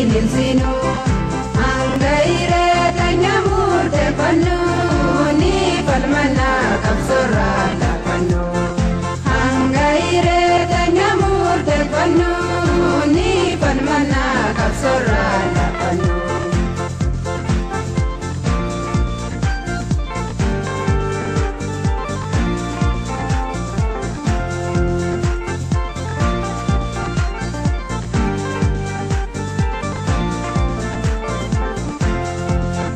finiinsinu. Hanga hiree keenya murteeffannu ni falmanna qabsoorraa laafannu. Hanga hiree keenya murteeffannu ni falmanna qabsoorraa laafannu.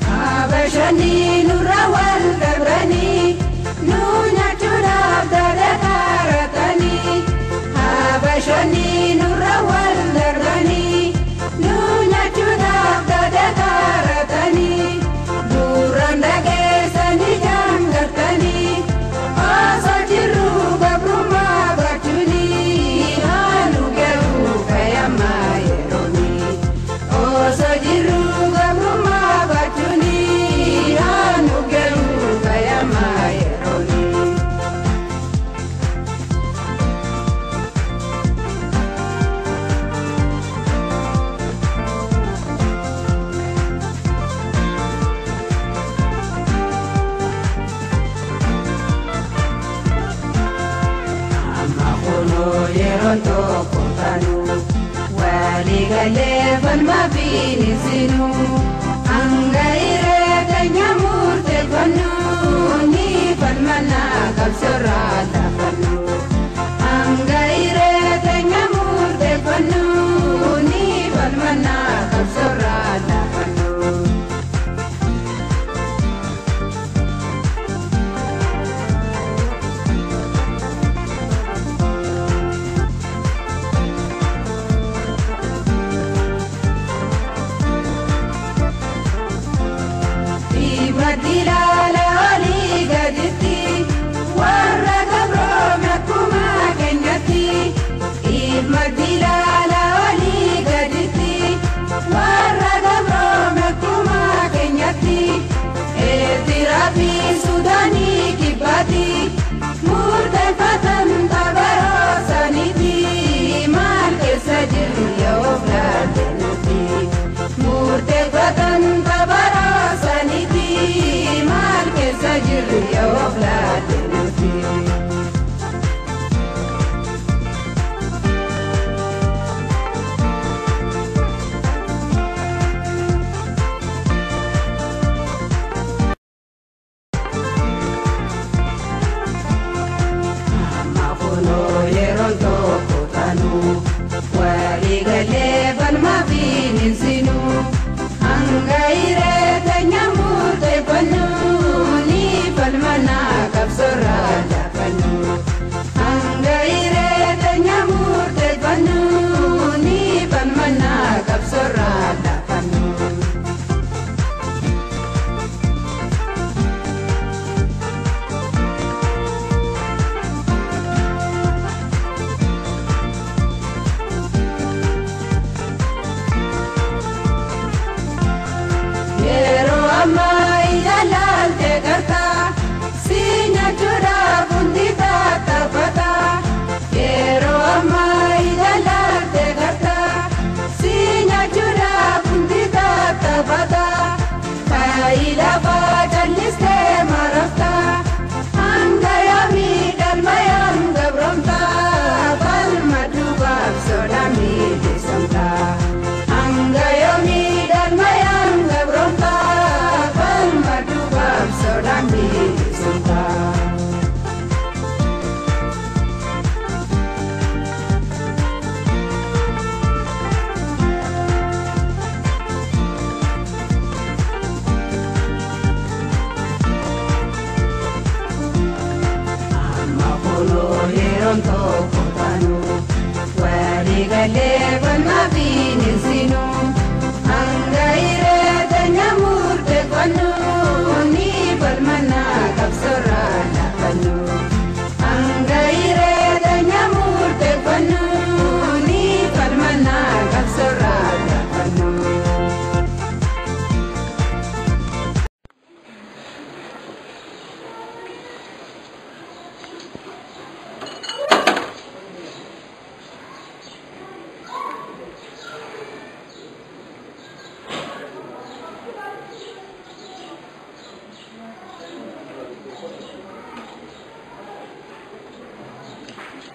Habashanii nurra wal dabranii nu nyaachuudhaaf dada kaaratanii. Habashanii nurra wal dabranii nu nyaachuudhaaf dada kaaratanii. Gurraan dhageessanii jaangartanii osoo jirru gabrummaa baachuunii haanu garuu fayyammaa yeroonii. Osoo jirru gabrummaa baachuunii haanu garuu fayyammaa yeroonii. Amma kunoo yeroon tokko taanu waliigalee falma finiinsinu. Hanga hiree keenya murteeffannu ni falmanna qabsoorraa laafannu. Hanga hiree keenya murteeffannu ni falmanna qabsoorraa laafannu.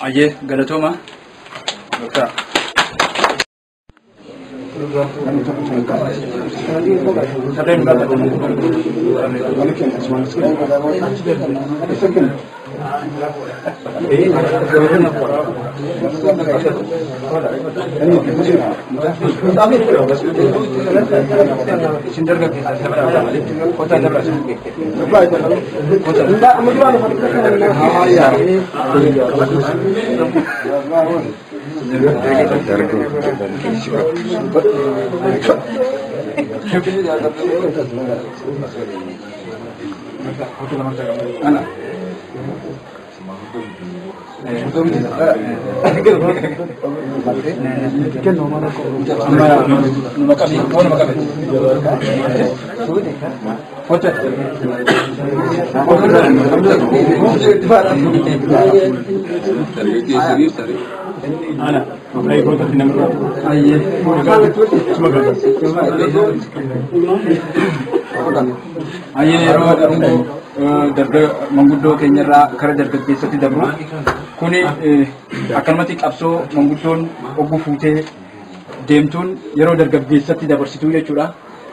Ayyee galatooma. Doktora. Manguddoo keenyarraa kara dargaggeessatti dabru kuni akkanumatti qabsoo manguddoon oggu fuutee deemtuun yeroo dargaggeessatti dabarsituu jechuudha.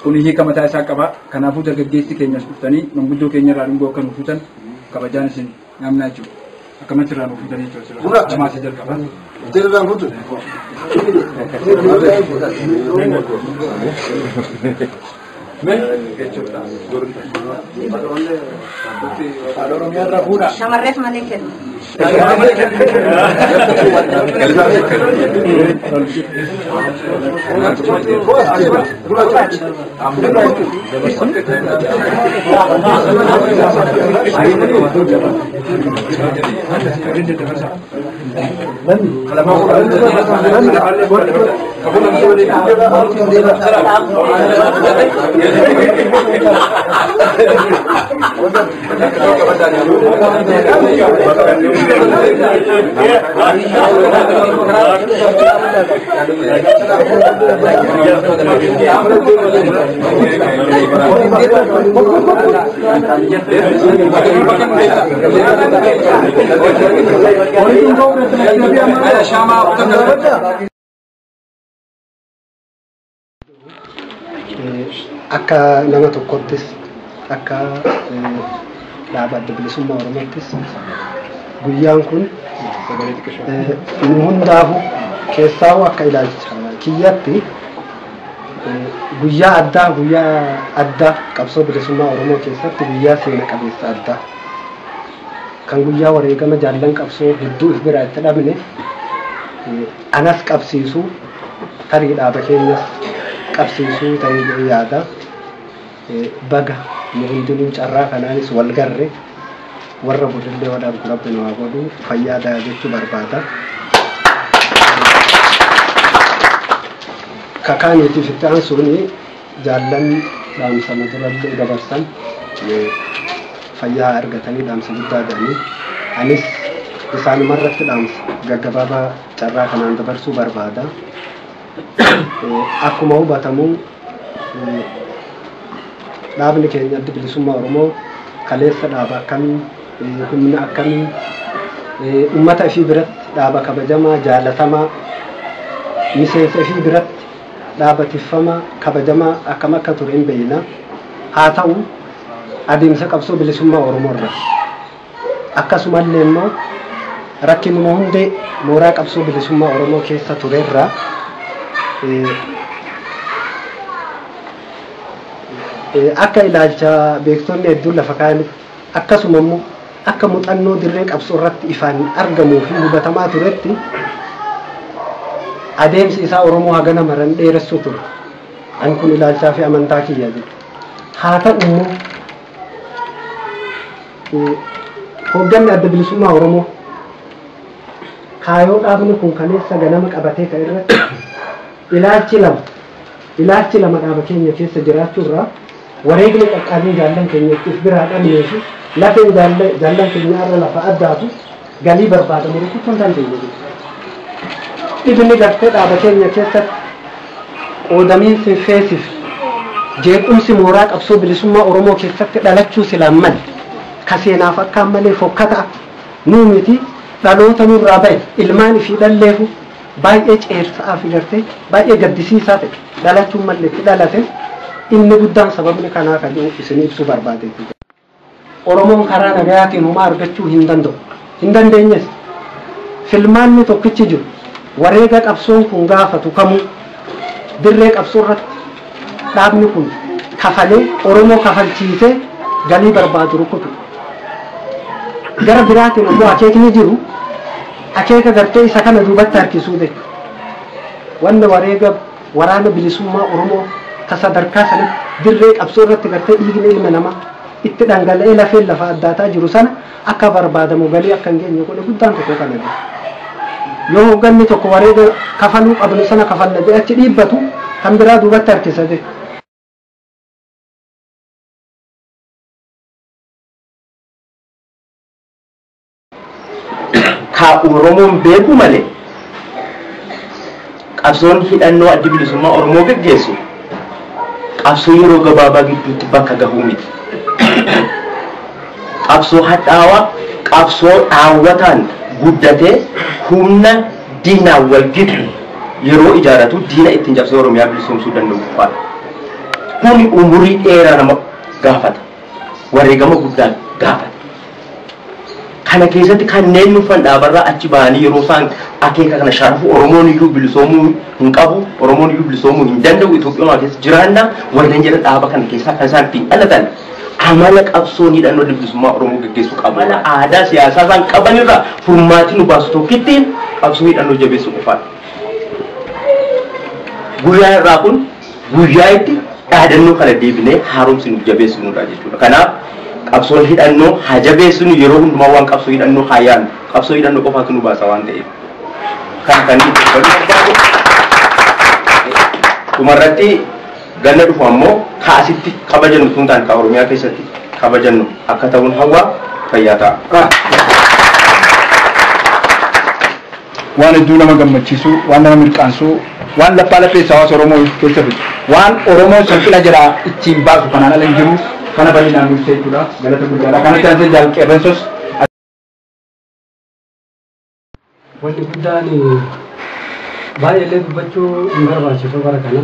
Kuni hiika mataa isaa qaba. Kanaafuu dargaggeessi keenyas dhuftanii manguddoo keenyarraa dhungoo akka nu fuutan kabajaan isin namnaa jechuudha. Akkamatti irraa nu fuutan jechuudha. Namaas jalqaba. Shamarreef malee kennu. Akka nama tokkottis akka dhaaba adda bilisummaa Oromoottis guyyaan kun nu hundaafuu keessaa'u akka ilaalcha kiyyatti guyyaa addaa qabsoo bilisummaa Oromoo keessatti guyyaa seena qabeessa addaa kan guyyaa wareegama jaallan qabsoo hedduu if biraa itti dhabne anas qabsiisuu tarii dhaaba keenyas qabsiisuu ta'ee yaada. Baga nu hundinuu carraa kanaanis wal garre warra budillee wadhaan rabbi nu haa godhu fayyaa jechuu barbaada. Kakaaniitiif itti aansuun jaallan dhaamsa durallee dabarsan fayyaa argatanii dhaamsa guddaa ga'anii anis isaanumarratti dhaamsa gaggabaabaa carraa kanaan dabarsuu barbaada. Akkuma hubatamu dhaabni keenya adda bilisummaa Oromoo kaleessa dhaaba akkamii humna akkamii uummata ishii biratti dhaaba kabajamaa jaalatamaa miseensa ishii biratti dhaaba tiffamaa kabajamaa akkam akka ture hin beekna. Haa ta'u adeemsa qabsoo bilisummaa Oromoo irra akkasumallee immoo rakkinuma hundee mooraa qabsoo bilisummaa Oromoo keessa turerra akka ilaalcha beektonni hedduun lafa kaa'anitti akkasuma immoo akka muuxannoo dirree qabsoo irratti ifaan argamuu fi hubatamaa turetti adeemsi isaa Oromoo hagana maran dheeressuu ture. An kun ilaalchaa fi amantaa kiyya jedhu. Haa ta'u immoo hoogganni adda bilisummaa Oromoo kaayoo dhaabni kun kaleessa ganama qabatee ka'e irratti ilaalchi lama dhaaba keenya keessa jiraachuu irraa wareegni qaqqaabii jaallan keenya if biraa dhabnee fi lafeen jaallan keenya irra lafa addaatu galii barbaadamu rukutuu hin dandeenye. Dhibni gartee dhaaba keenya keessatti qoodamiinsi feesif jeequmsi mooraa qabsoo bilisummaa Oromoo keessatti dhalachuu silaan malle ka seenaaf akkaan malee fokkata nuu miti Dhaloota nurraa bahe ilmaan ifii dhalleefu baay'ee ceersaa fi gartee baay'ee gaddisiisaa ta'e dhalachuun malleetti dhalate inni guddaan sababni kanaa kan isin ibsuu barbaade. Oromoon karaa nagayaatiin homaa argachuu hin danda'u. Hin dandeenyes. Filmaanni tokkichi jiru wareega qabsoon kun gaafatu kamuu dirree qabsoo irratti dhaabni kun kafalee Oromoo kafalchiisee galii barbaadu rukutu. Gara biraatiin immoo akeekni jiru akeeka gartee isa kana duubatti harkisuu jechuudha. Wanni wareega waraana bilisummaa Oromoo ka sadarkaa sanatti dirree qabsoo irratti gartee dhiigni ilma namaa itti dhangala'ee lafeen lafa addaataa jiru sana akka barbaadamu galii akka hin geenye godhe guddaan tokko kana dha. Yoo hoogganni tokko wareega kafaluu qabnu sana kafalla jedhee achi dhiibbatu kan biraa duubatti harkisa jechuudha. Ka Oromoon beeku malee qabsoon hidhannoo addi bilisummaa Oromoo geggeessu qabsoo yeroo gabaabaa gidduutti bakka gahuu miti. Qabsoo hadhaawaa, qabsoo dhaawwataan guddatee humna diinaan wal gitu yeroo ijaaratu diina ittiin cabsee Oromiyaa bilisoomsuu danda'u qofaadha. Kuni umurii dheeraa nama gaafata. Wareegama guddaa gaafata. Kana keessatti kanneen dhufan dhaabarraa achi bahanii yeroo isaan akeeka kana sharafu Oromoon iyyuu bilisoomuu hin qabu, Oromoon iyyuu bilisoomuu hin danda'u, Itoophiyaa keessa jiraanna warreen jedhan dhaaba kana keessaa kan isaan ittiin dhalatan amala qabsoon hidhannoo bilisummaa Oromoo geggeessuu qabu. Amala aadaa siyaasaa isaan qabanirraa furmaatii nu baasu tokkittiin qabsoo hidhannoo jabeessuu qofaadha. Guyyaa irraa kun guyyaa itti dhaadannoo kana deebinee haaromsi nuuf jabeessinudha jechuudha. Kanaaf qabsoon hidhannoo haa jabeessinu yeroo hundumaa waan qabsoo hidhannoo haa yaadnu. Qabsoo hidhannoo qofaatu nu baasa waan ta'eef. Kana kan inni barbaadu. Dhumarratti ganna dhufu ammoo kaasitti kabajannu tun ta'an ka Oromiyaa keessatti kabajannu akka ta'uun hawwaa fayyaa ta'a. Waan hedduu nama gammachiisu, waan nama mirqaansu, waan laphee lafeessa hawaasa Oromoo keessa fidu, waan Oromoon salphina jira ittiin baasu kanaan ala hin jiru kana bal'inaan nuuf jechuudha. Galata guddaadha. Kanatti aansee jaalqeerransos. Wanti guddaan baay'eellee dubbachuu hin barbaachisu bara kana.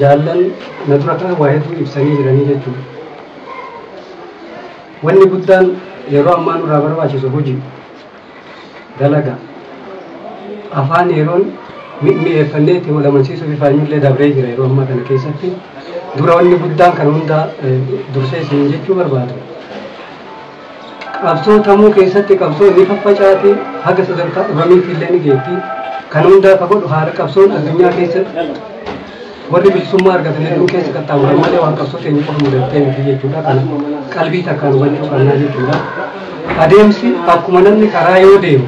Jaallan na dura ta'an waa hedduu ibsanii jiranii jechuudha. Wanni guddaan yeroo ammaa nurraa barbaachisu hojii dalagaa afaan yeroon mi'eeffannee itti wal amansiisuu fi faanyullee dabree jira yeroo ammaa kana keessatti. Dura wanni guddaan kan hundaa dursee isin jechuu barbaadu. Qabsoo tamuu keessatti qabsoo ni faffacaati haga sadarkaa dhibamiitti illee ni geetti. Kan hundaa ka godhu haala qabsoon addunyaa keessatti warri bilisummaa argatan hedduun keessa qaxxaamuran malee waan qabsoo keenya qofa mudattee miti jechuudha. Kana qalbii takkaan hubachuu qabnaa jechuudha. Adeemsi akkuma namni karaa yoo deemu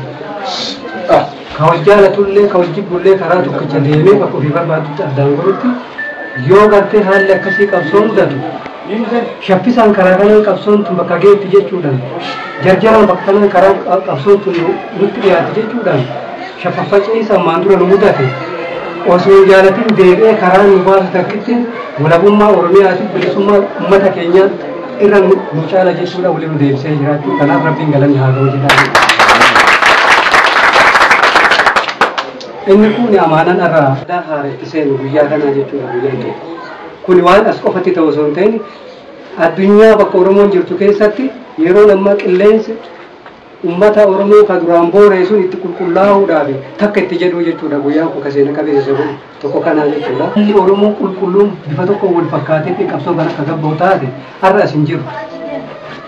ka wal jaalatullee ka wal jibbullee karaa tokkicha deemee bakka ofii barbaadutti addaan godhutti yoo gartee haalli akkasii qabsoo mudatu shaffisaan karaa kanaan qabsoon tun bakka geetti jechuudhaan jarjaraan bakka kanaan karaa qabsoon tun nutti dhiyaate jechuudhaan shaffaffacciisa ammaan dura nu mudate osoo hin jaalatin deebi'ee karaa nu baasu takkitti walabummaa Oromiyaatiif bilisummaa uummata keenyaa irra nu caala jechuudha waliin nu deebisee jiraachuu kanaaf Rabbiin galanni haa ga'u jedhaa. Inni kun amaanaan irraa haara itti seenu guyyaa kanaa jechuudha guyyaan tokko. Kun waan as qofatti ta'u osoo hin ta'in addunyaa bakka Oromoon jirtu keessatti yeroo ammaa qilleensi uummata Oromoo ka duraan booree sun itti qulqullaa'uudhaaf takka itti jedhu jechuudha guyyaan kun ka seena qabeessa godhu tokko kanaa jechuudha. Inni Oromoo qulqulluun bifa tokko wal fakkaatee fi qabsoo kan akka gabboo taate har'a as hin jiru.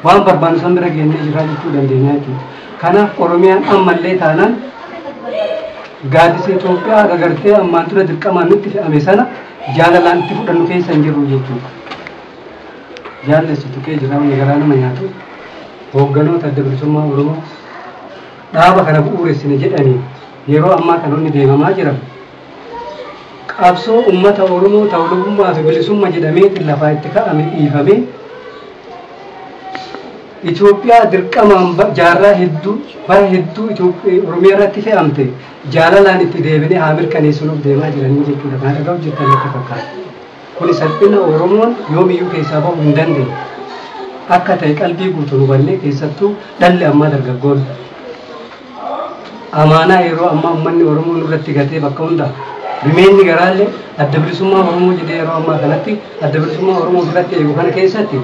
Waan barbaannu san bira geennee jirraa jechuu dandeenya jechuudha. Kanaaf Oromiyaan ammallee taanaan gaaddisa Itoophiyaa agartee ammaan dura dirqamaan nutti fe'ame sana jaalalaan itti fudhannu keessa hin jirru jechuudha. Jaallessitu kee jira wanni garaa nama nyaatu hoogganoota adda bilisummaa Oromoo dhaaba kana bu'uuressine jedhanii yeroo ammaa kan inni deemamaa jiran qabsoo uummata Oromoo ta'ulummaa fi bilisummaa jedhamee lafaa itti ka'ame dhiifamee Itoophiyaa dirqamaan jaarraa hedduu bara hedduu Itoophiyaa Oromiyaa irratti fe'amte jaalalaan itti deebinee haa mirkaneessuuf deemaa jiranii jechuudha. Kan dhagaa hojjetan natti fakkaata. Kuni salphina Oromoon yoomiyyuu keessaa bahuu hin dandeenye. Akka ta'e qalbii guutuun hubannee keessattuu dhalli ammaa dargaggoon amaanaa yeroo ammaa uummanni Oromoo nurratti gatee bakka hundaa rimeenni garaallee adda bilisummaa Oromoo jedhee yeroo ammaa kanatti adda bilisummaa Oromoo biratti eegu kana keessatti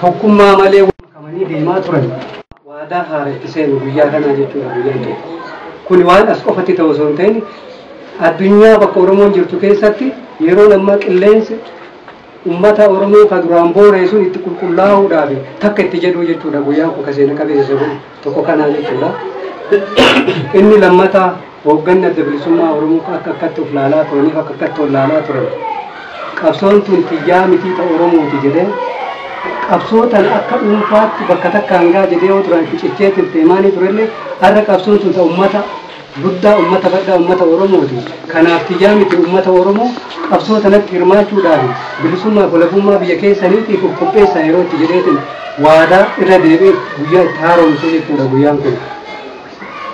tokkummaa malee makamanii deemaa turan waadaa haara itti seenu guyyaa kanaa jechuudha guyyaan tokko. Kun waan as qofatti ta'u osoo hin ta'in addunyaa bakka Oromoon jirtu keessatti yeroo ammaa qilleensi ummata Oromoo ka duraan booree sun itti qulqullaa'uudhaaf takka itti jedhu jechuudha guyyaan kun ka seena qabeessa tokko kanaa jechuudha. Inni lammataa hoogganni adda bilisummaa Oromoo akka akkatti of laalaa turaniif akka akkatti ol laalaa turan qabsoon tun xiyyaa mitii ta'u Oromooti jedhee qabsoo tan akka dhuunfaatti bakka takka hangaa jedhee yoo duraan ficicheetiin deemaanii turellee har'a qabsoon tun ta'u ummata guddaa ummata bal'aa ummata Oromooti. Kanaaf xiyyaa miti ummata Oromoo qabsoo tanatti hirmaachuudhaan bilisummaa walabummaa biyya keessaniitiif of qopheessaa yeroo itti jedheetiin waadaa irra deebi'ee guyyaa itti haaromsuu jechuudha guyyaan kun.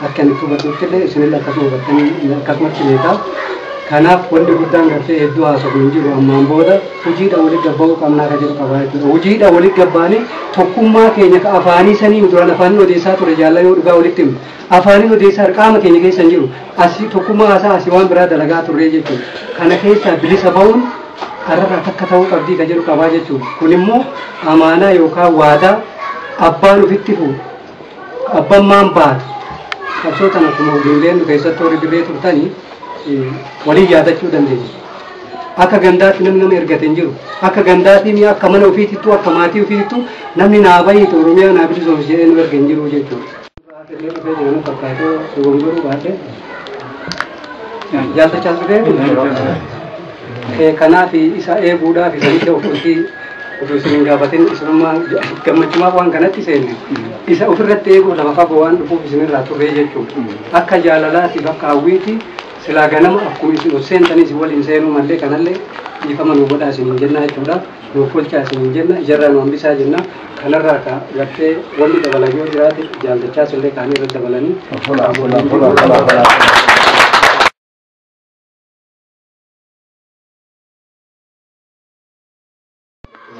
Akka inni hubatutti illee isinillee akkasuma hubattanii akkasumatti beekaa. Kanaaf wanti guddaan gartee hedduu haasofnu hin jiru ammaan booda hojiidha walitti gabba'uu qabnaa ka jedhu qabaa jechuudha. Hojiidha walitti gabbaanee tokkummaa keenya ka afaanii sanii duraan afaaniin odeessaa ture jaalala yoo dhugaa walitti himu. Afaaniin odeessaa qaama keenya keessa hin jiru. Asii tokkummaa haasaa asii waan biraa dalagaa turree jechuudha. Kana keessaa bilisa ba'uun har'arraa takka ta'uu qabdii ka jedhu qabaa jechuudha. Kun immoo amaanaa yookaan waadaa abbaan ofitti fuudhu abbaan maan baatu qabsoo tana akkuma ijoolleen keessatti warri dirree turtanii waliin yaadachuu dandeenya. Akka gandaatti namni nama ergate hin jiru. Akka gandaatti mi'a akka mana ofiitittuu akka maatii ofiitittuu namni naa bahiitu Oromiyaa naa bilisoomsi jedhee nu erga hin jiru jechuudha. Illee dhufee jiran fakkaatee dogongoruu baate jaaltachaas dhufee kanaaf isa eeguudhaaf isanitti ofirratti utuu isin hin gaafatin isinummaa gammachumaaf waan kanatti seenne isa ofirratti eeguuf lafa fagoo waan dhufuuf isinirraa turree jechuudha. Akka jaalalaatiif akka hawwiitti silaa ganama akkuma isin ol seentanii isin waliin seenuu mallee kanallee dhiifama nu godhaa isin hin jenna jechuudha. Nuuf olchaa isin hin jenna ijarraa nu hambisaa jenna. Kanarraa ka gartee wanni dabalan yoo jiraate jaallachaas illee kaanii irra dabalanii.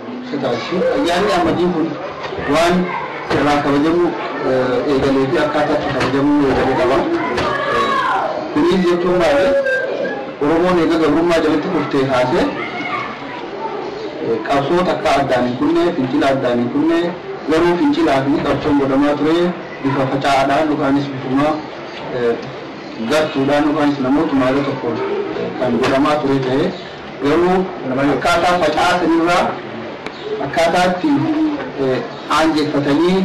Ayyaanni Amajjii kun waan irraa kabajamu eegalee fi akkaataa itti kabajamu eegalee qaba. Kunis jechuun maali? Oromoon eega gabrummaa jalatti kuftee kaasee qabsoo takka addaan hin kunne, fincila addaan hin kunne, garuu fincilaa fi qabsoon godhamaa ture bifa faca'aadhaan yookaanis bifuma gartuudhaan yookaanis namootuma haala tokkoon kan godhamaa ture ta'ee garuu akkaataa faca'aa sanirraa akkaataa itti aanjeffatanii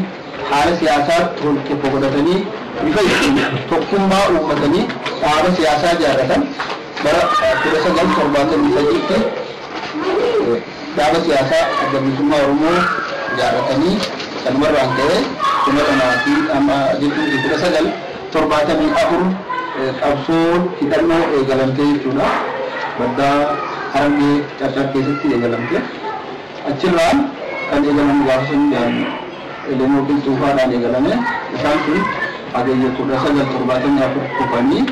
haala siyaasaa tokko godhatanii bifa ittiin tokkummaa uummatanii dhaaba siyaasaa ijaarratan bara 1973tti dhaaba siyaasaa adda bilisummaa Oromoo ijaarratanii kanumarraan ka'ee 1974 qabsoon hidhannoo eegalamtee jechuudha. Baddaa Harargee Carcar keessatti eegalamte. Achirraan kan eegalamu gaafa sun Elemoo Qilxuufaadhaan eegalame isaan sun hagayya 1974 kufanii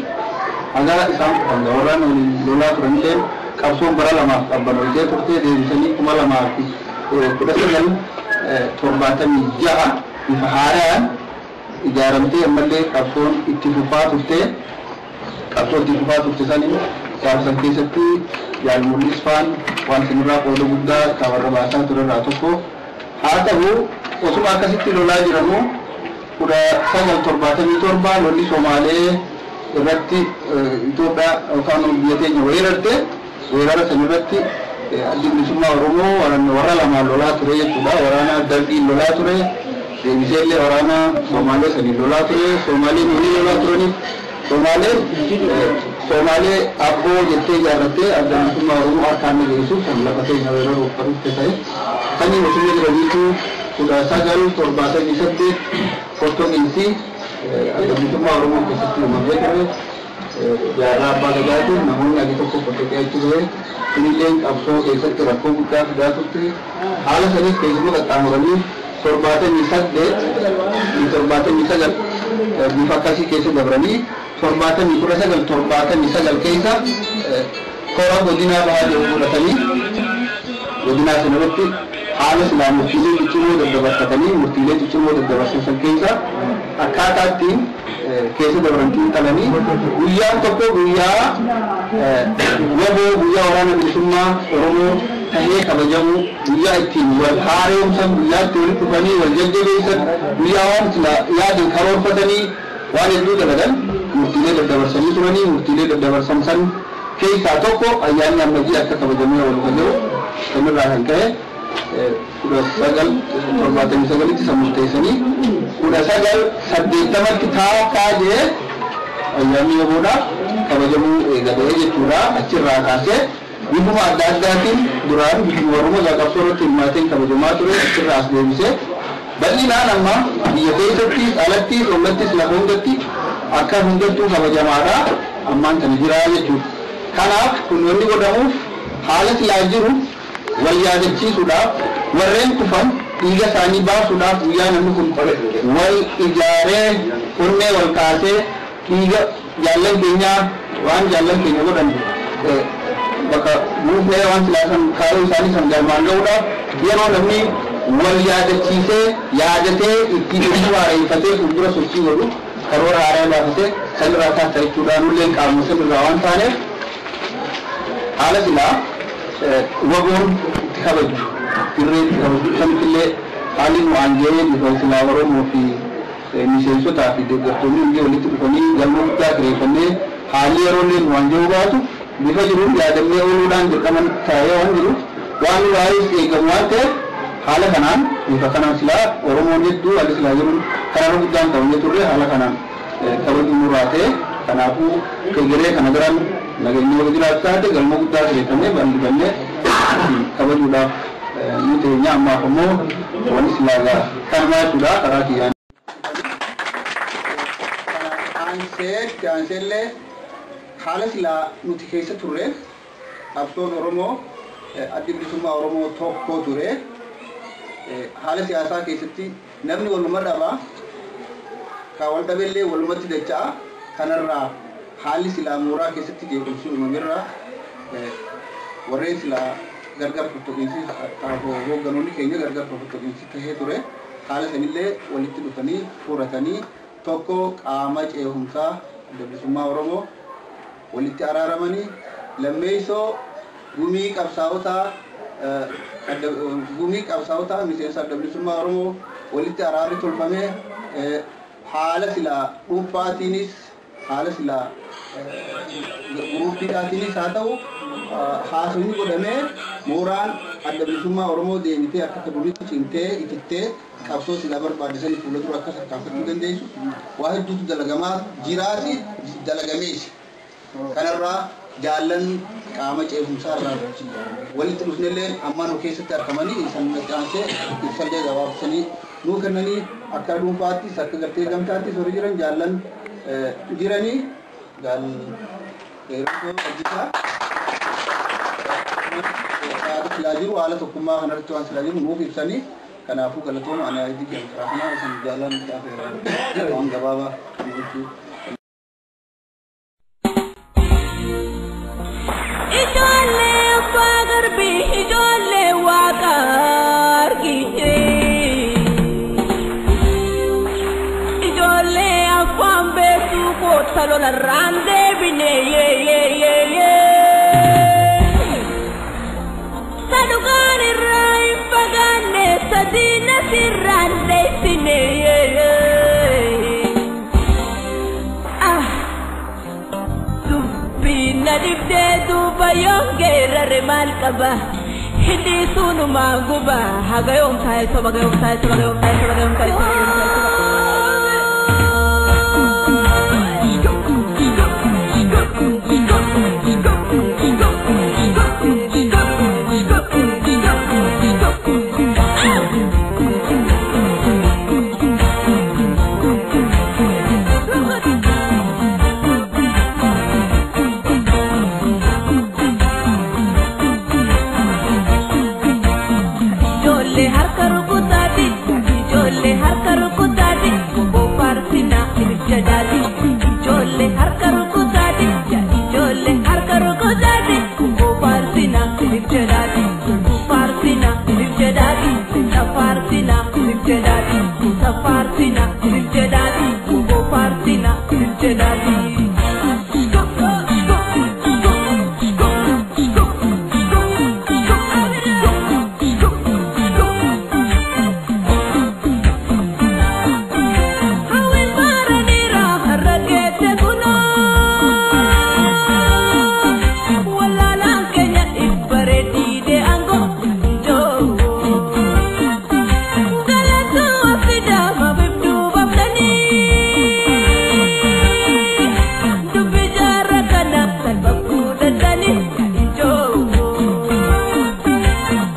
haga isaan kufan warraan waliin lolaa turanillee qabsoon bara lamaaf qabbanootee turtee deebisanii 201976 bifa haaraan ijaaramtee ammallee qabsoon itti fufaa turtee qabsoo itti fufaa turte saniin gaafsan keessatti jaalmullis faan waan sinirraa qooda guddaa kan warra baasaa turerraa tokko haa ta'u osuma akkasitti lolaa jiranuu 1977 lolli Somaalee irratti Itoophiyaa yookaan biyya teenya weerarte weerara san irratti addi bilisummaa Oromoo warra lamaan lolaa ture jechuudha. Waraana Dargiin lolaa ture, deebiseellee waraana Somaalee saniin lolaa ture, Somaaleen walii lolaa turaniif Somaalee abboo jettee ijaarrattee adda bilisummaa Oromoo harkaan dhageessuuf kan lafa teenya weeraruuf kan dhufte ta'e. Sanii osuma jiraniitu 1978 fottoqiinsi adda bilisummaa Oromoo keessatti uumamee ture. Jaarraa abbaa gadaatiin namoonni agi tokko fottoqee achi ture. Kunilleen qabsoo keessatti rakkoo guddaa fidaa turte. Haala sanis keessumaa qaxxaamuranii 78 79 bifa akkasii keessa dabranii 1979 keessa kora godinaa bahaa jiru fudhatanii godinaa sanarratti Haala silaa murtiilee ciccimoo daddabarfatanii murtiilee ciccimoo daddabarsan san keessa akkaataa ittiin keessa dabran xiinxalanii guyyaan tokko guyyaa waboo guyyaa waraana bilisummaa Oromoo tahee kabajamu, guyyaa ittiin wal haaromsan, guyyaa itti walitti dhufanii wal jajjabeessan, guyyaa waan silaa yaadan karoorfatanii waan hedduu dalagan murtiilee daddabarsanii turanii. Murtiilee daddabarsan san keessaa tokko ayyaanni Ammajjii akka kabajamee oolu kan jiru sanirraa kan ka'e 1979tti san murteessanii 1980tti taa'aa jee ayyaanni yoboodha kabajamuu eegalee jechuudha. Achirraa kaasee bifuma adda addaatiin duraan bifuma Oromoo qabsoo irratti hirmaateen kabajamaa ture. Achirraa as deebisee bal'inaan amma biyya keessattis alattis ollattis lafa hundatti akka hundattuu kabajamaadha ammaan kana jira jechuudha. Kanaaf kun wanni godhamuuf haala silaa jiru wal yaadachiisuudhaaf, warreen kufan dhiiga isaanii baasuudhaaf, guyyaa namni kun wal ijaaree onnee wal kaasee dhiiga jaallan keenyaa waan jaallan keenya godhan bakka buufnee waan silaa san kaayoo isaanii san galmaan ga'uudhaaf yeroo namni wal yaadachiisee yaadatee ittiin hojii waareeffatee fuuldura sochii godhu karoora haaraa baafatee sanirraa taata jechuudha. Nulleen qaamuma sanirraa waan taaneef haala silaa waboon itti kabaju irree itti kabaju sanittillee haalli nu aanjee bifa silaa Oromoo fi miseensotaa fi deeggartoonni hundi walitti dhufanii galma guddaa kireeffannee haalli yeroo illee nu aanjee baatu bifa jiruun yaadannee ooluudhaan dirqama taa'ee waan jiruuf waan nurraayis eegamu waan ta'eef haala kanaan bifa kanaan silaa Oromoon hedduu haalli silaa jiruun karaa guddaan kabajee turre haala kanaan kabajuu nurraa ta'e. Kanaafuu egeree kana daran nageenyi wal jiraatu taate galma guddaa kireeffannee bal'ifannee kabajuudhaaf nu teenya. Ammaaf ammoo wanni silaa kanumaa jechuudha karaa kiyyaan. Aansee aanseellee haala silaa nuti keessa turre qabsoon Oromoo addi bilisummaa Oromoo tokko ture. Haala siyaasaa keessatti namni waluma dhabaa ka wal dhabeellee walumatti dacha'a. Kanarraa haalli silaa mooraa keessatti jeequmsi uumamerraa warreen silaa gargar fottoqiinsi hoogganoonni keenya gargar fottoqiinsi tahee ture haala sanillee walitti dhufanii furatanii tokko qaama ceehumsaa adda bilisummaa Oromoo walitti araaramanii lammeessoo gumii qabsaa'otaa miseensa adda bilisummaa Oromoo walitti araarri tolfamee haala silaa dhuunfaatiinis haala silaa guruuppiidhaatiinis haa ta'u haasofni godhamee mooraan adda bilisummaa Oromoo deebitee akka duriitti cimtee itittee qabsoo silaa barbaachisan fuula dura akka tarkaanfachuu dandeessu waa hedduutu dalagamaa jiraasi dalagameesi. Kanarraa jaallan qaama ceehumsaa irraa walitti dhufnellee ammaa nu keessatti argamanii isaan maxxansee ibsallee gabaabsanii nuu kennanii akka dhuunfaattis akka gartee gamtaattis warri jiran jaallan jiranii gaal dheeroo hojjetaa silaa jiru haala tokkummaa kanarratti waan silaa jiru nuuf ibsanii kanaafuu galatooma ani ayidii jedhamu karaa kanaa isin jaallan waan gabaabaa jechuu. Ijoollee abbaa garbii ijoollee waaqa argite. Ijoollee afaan beektuu koota lolarraan deebine. Sadugaan irraa hin fagaanne sadiina sirraan dheessine. Dubbiin na dhibdee duuba yoon geerrare maal qaba? Hidhii sunumaan guba haga yoom taa'e soba yoom taa'e soba yoom taa'e soba yoom taa'e soba yoom taa'e soba. Ijoollee harka rukutaati, ijoollee harka rukutaati. Faarsina jedhaati Obbo Faarsina jedhaati. Hawwiin baara dheeraa har'a geesse kunoo wallaalaan keenya ibbaree diidee aangoo joo. Galatoo fidaa maaf duubaftanii dubbi jaarra kana salphafuu danda'anii joo.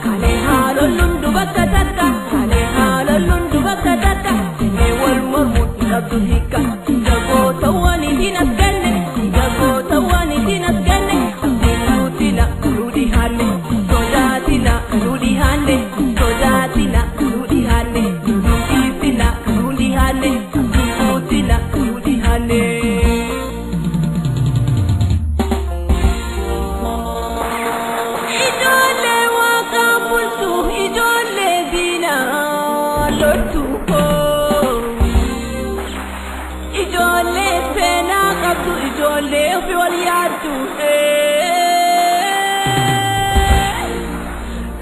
Kalee haalolluun dubakka takka kalee haalolluun dubakka takka inni wal mormuun qabdu hiika jagoota waan ittiin as kenne jagoota waan ittiin as kenne abdiituutina nuudhi haanne sodaatina nuudhi haanne sodaatina nuudhi haanne nuudhiisina nuudhi haanne abdiituutina nuudhi haanne. Ijoollee waaqaan bultu ijoollee diinaa loltu koo. Ijoollee seenaa qabdu ijoollee ofii wal yaaddu.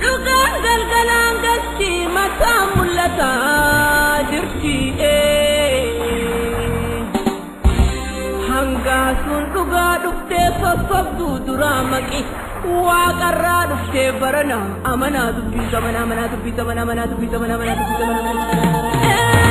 Dhugaan galgalaan galchi mataa mul'ataa jirti. Hangaasuun dhugaa dhuftee sossobduu duraa maqi. Waaqarraa dhuftee barana amanaa dubbii zamanaa amanaa dubbii zamanaa amanaa dubbii zamanaa amanaa dubbii zamanaa.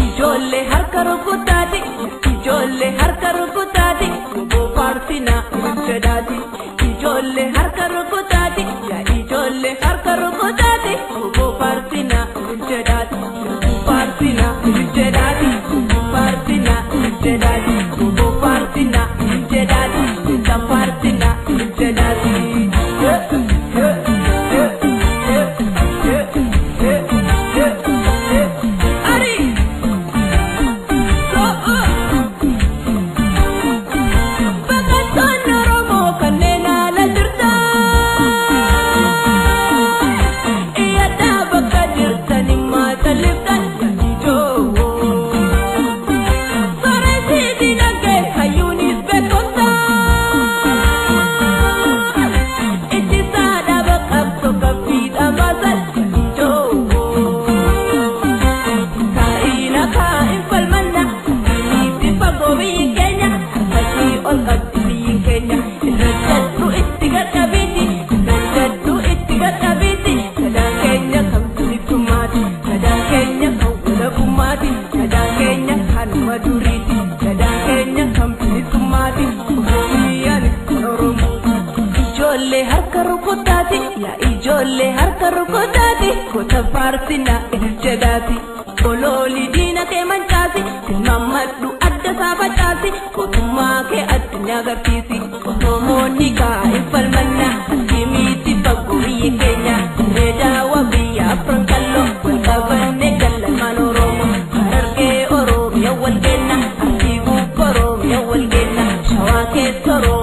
Ijoollee harka rukutaati ijoollee harka rukutaati obbo Faarsina jedhaati. Ijoollee harka rukutaati yaa ijoollee harka rukutaati obbo Faarsina jedhaati. Faarsina jedhaati Faarsina jedhaati obbo Faarsina jedhaati isa Faarsina jedhaati. Ari! Bakattoonni Oromoo kanneen ala jirtan iyyataa bakka jirtan maal ijoo. Sooressi dinagdee hayyuunis beekumsa ittisaa dhaaba qabsoo qabsiidha baasan ijoo. Kaa'ina kaa'in falmanna itti fagoo biyyi keenya harkashii ol qabdi biyyi keenya irra jadhu itti gadhabiiti irra jadhu itti gadhabiiti gadaan keenya kan bilisummaati gadaan keenya kan walabummaati gadaan keenya kanuma duriiti gadaan keenya kan bilisummaati Oromiyaan kan Oromooti. Ijoollee harka rukutaati yaa ijoollee harka rukutaati goota faarsina jedhaati. Olooli diina kee mancaasi tilmaammadhu adda isaa facaasi gootummaa kee addunyaa agarsiisi. Oromoonni kaa'in falmanna akkimiitti fagoo biyyi keenya reedaawa biyya afran kalloo wal qabanne gallamaan Oromoo Harargee Oromiyaa wal kenna Arsii gubbaa Oromiyaa wal kenna Shawaa keessa Oromiyaa.